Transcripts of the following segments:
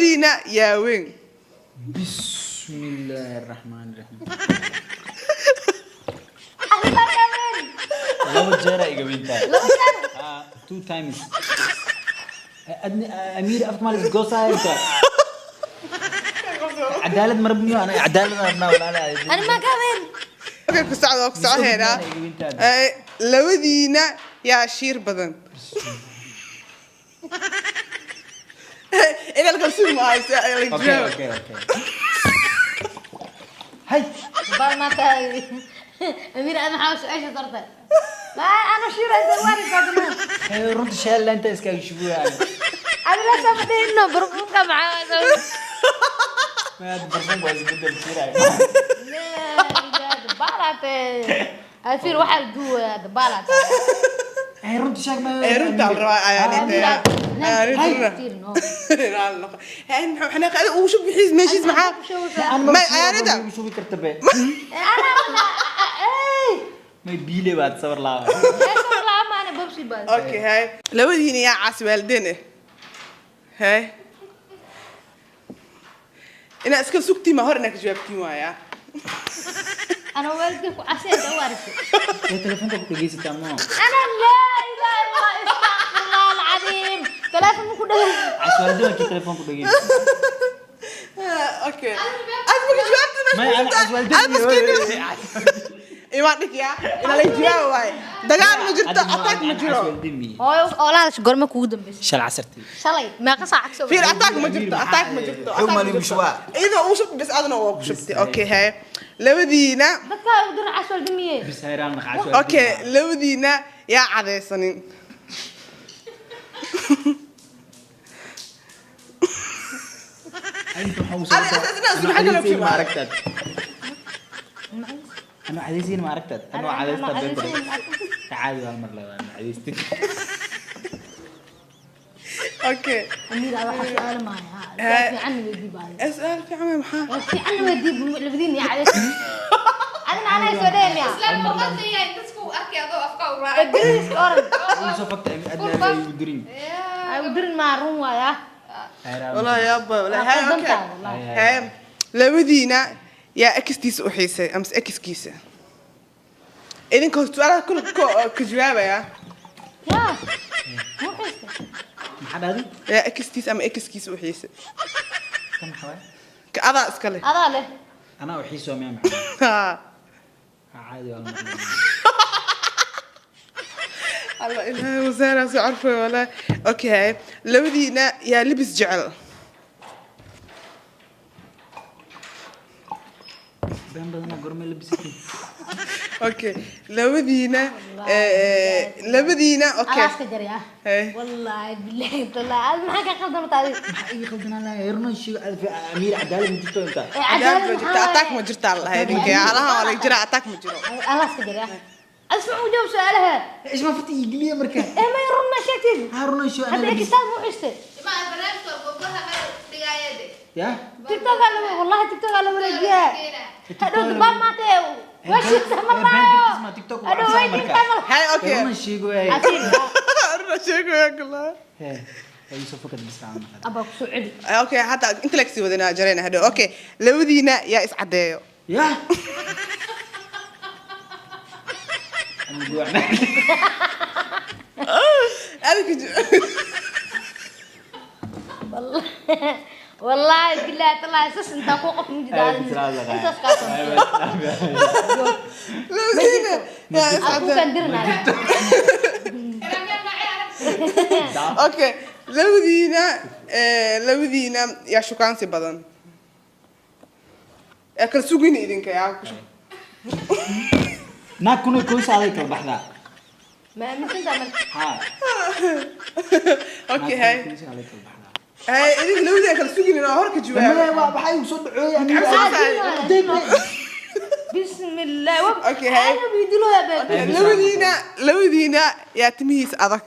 Labadiina yaa weyn. Bismillaahi raxmaani raxiim. Adiga kaa weyn. Laba jeer iga weyntahay. Laba jeer. Ah, two times. Adni Amiir afka maalis goosaa inta. Cadaalad ma rabniyo, ana cadaalad rabnaa walaalahay. Ani maa kaa weyn. Okay, ku socdo, ku socoheynaa. Labadiina yaa shiir badan. Inaa la kala sugi maayo, si ay la Okay, jawaab. Okay. Hay. Bal ma tahay. Amiir, aad maxaa su-aasha dartay? Ma ana shiiraysa waari. Hey, runta sheel inta iskaga shubuyaa. Adiga la soo fadhiino barfuunka maxaa? Ma aad barfuunka waa isbedel shiiraya. Dabaalate. Afiir waxaa duwaya dabaalate. Hey, runta sheeg ma. Ee, runta la rabaa ayaa ugu shub bixiis meeshiis maxaa? Ma ayaanida. Igu shubi karta be. Ana May biile baad sawir laaba. Okay, hay. Labadiina yaa caasi waalideen eh? Hay. Inaa iska sugtiin ma hor inaa ka jawaabtiin waayaa. أنا والدك وعسيت أوارث. Ee, telefoonka ku dhegeysataa mo. أنا لا إله إلا الله، استغفر الله العظيم، ثلاثة من كل. Caswaalidin kii telefoon ku dhegeysataa. Okay. Aad ma ka jawaabtid. May ana caswaalidin. Aad maskiin. Imaan dhig yaa. Inaa la jawaab waaye. Dagaal ma jirto, attack ma jiro. Hooyo oolaadaas goorma kugu dambeysay? Shal casartii. Shalay meeqa saac soo? Fiir, attack ma jirto, attack ma jirto. Xog mali mushwaa. Iyadoo uu shubtay bas adna waa ku shubtay. Okay, hay. Labadiina Dadka u dirin caswal dimiye. Bis hayraan caswaalidin. Okay, labadiina yaa cadaysanin. Inta waxaa u soo. Adi- adi- adi- maxaa kale ku Ma aragtaad? Anoo cadaysiin ma aragtaad? Anoo cadaystaa beenta. Caadi waa mar labaad anoo cadaystin. Okay. Amiir waxa su'aal ma haya. Fiican weydii baa. Su'aal fiican waa maxaa? Fiican weydii labadiin yaa cadays. Adina anaa soo dheemiya. Islaan muuqata yahay dadku arkay adoo afka u raacay. Ingiriiska oran. Uu soo faktay adna ay u dirin. Ay u dirin ma run waaya. Hayraan. والله يابا والله Waa هاي qaldantahay, okay. wallahi. هاي labadiina yaa ekistiisa u xiisay amase ekiskiisa? Idinka su-aalaha kul ka jawaabaya. Yaa. Muxuu? Maxaa dhahday? Yaa ekistiisa ama ekiskiisa u xiisay? Kan maxaa waaye? Ka adaa iska leh. Adaa leh. Anaa u xiisoo miyaa maxaa? Ha. Caadi waa mar labaad. Allah ilaahay wasaara soo carfay walaa. Okay, labadiina yaa libis jecel? Been badanaa goormay labisatay? Okay, labadiina labadiina okay. Alaas ka jariya. Hey. Wallahi billahi tallahi aad maxaa ka qaldan tahay? Maxaa ii qaldanaa lahaa? Runta sheeg Amiir, cadaalad ma jirto inta. Cadaalad ma jirto, attack ma jirto allah idinka alaha waa laga jiraa, attack ma jiro. Alaas ka jariya. Asma u jawaab su'aalaha. Ish ma fati igiliya marka. Ee ma run ma sheegtid? Ha, runta sheeg Hadda anaa labis. ekistaad muu xistay? Ma barnaamijka gobolaha meel dhigaayade. Ya? TikTok la wallahi TikTok la wareejiyaa. Hadhow dabaal maanta waa shiidsa ma laayo. TikTok waa Hadhow way cabsan marka. dhintaa mal. Hay, okay. Runta sheeg waay. Asiin. Arna sheegaya kala. Hee, ay soo fakad bis aan maqal. Abaa ku soo celi. Okay, hadda inta la kasii wadanaa jarayna hadhow. Okay, labadiina yaa is caddeeyo? Ya? Ama guucna. Adinka Wallahi billahi tallahi sas intaa ku qof mujid intaas kaa soo. Labadiina yaa is Aku kan caddeeyo? dirnaa. Okay, labadiina labadiina yaa shukaansi badan? Ee kala sugin idinka yaa. Naag kuna koos aday kala baxdaa. Ma aaminsantaa marka? Ha. Okay, hay. Koos aday kala baxdaa. Hay, idinka labadiina kala sugin oo hor ka Lama jawaaba. waa waxay u soo dhacooy Amiir. Bismillah. Okay, hey. Ana bidilooya baa. Labadiina labadiina yaa timihiis adag?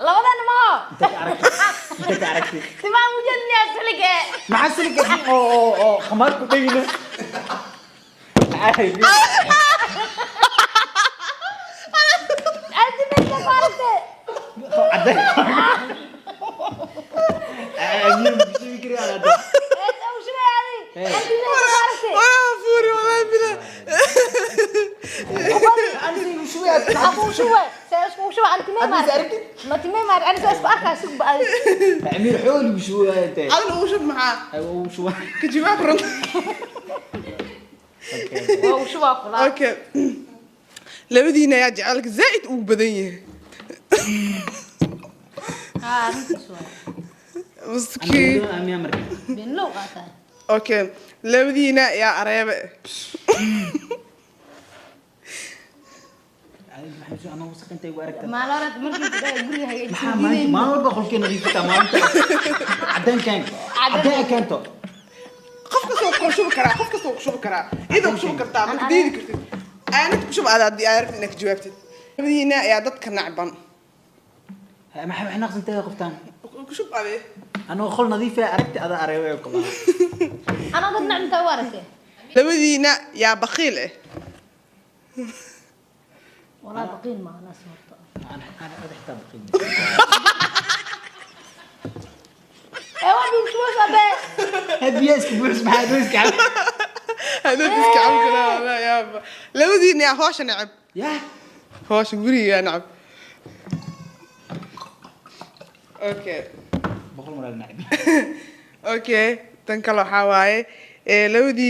Labadan ma. Inta ka aragtay? Inta ka aragtay? Timaa mujalniya siliga. Maxaa siliga oo oo oo khamaar ku dhigina? Ay, Aad meesha ku aragtay. cadday. Amiir fiiriyaa hadda. Ee u shubay adi. Anti ma aragtay. Waa fuuri, wallahi bila. Ani si shubay. Aku shubay. Saya isku shubay anti ma Adna is aragtay. Ma ti ma aragtay. Ani isku arkaa sug ba adi. Amiir xooli buu shubay inta. Adina ugu shub maxaa? Ay uu shubay. Ka jawaab run. Okay. Waa u shubaa kula. Okay, labadiina ayaa jecelka zaa'id ugu badan yahay? Ha, runtiis waay. Maskiin. Amiir marka. Been low qaataa. Okay, labadiina yaa areebe? Ay maxay soo anoo wasaqintay ugu aragtaa? Maalin hore markii ku dhahay guriga hagaajisan Maxaa maanta diidaynin. Maalin walba qolkee nadiifita maalinta. Cadaan keen. Cadaan keento. Qof kasta wuu ku shubi karaa, qof kasta wuu ku shubi karaa, iyadoo ku shubi kartaa marka diidi kartid aanad ku shub aad haddii aad rabtid inaad ka jawaabtid. Labadiina ayaa dadka nacban? Maxay wax naqsantay qoftaan? Ku shub ade. Anoo qol nadiif ah aragti ada areebay ku lahaa. Anaa dad nacmta u aragtay. Labadiina yaa bakiil ah? Walaa baqiin ma ana suurta. Ana ada xitaa baqiin. Ee waa bin shubo sabe. Biyo iska buuxis maxaa adoo iska cab. Hadhood iska cabi karaa wallahi yaaba. Labadiina yaa hoosha necab? Yah. Hoosha guriga yaa necab? Okay. 100 mar nacib. Okay, tan kale waxaa waaye ee labadii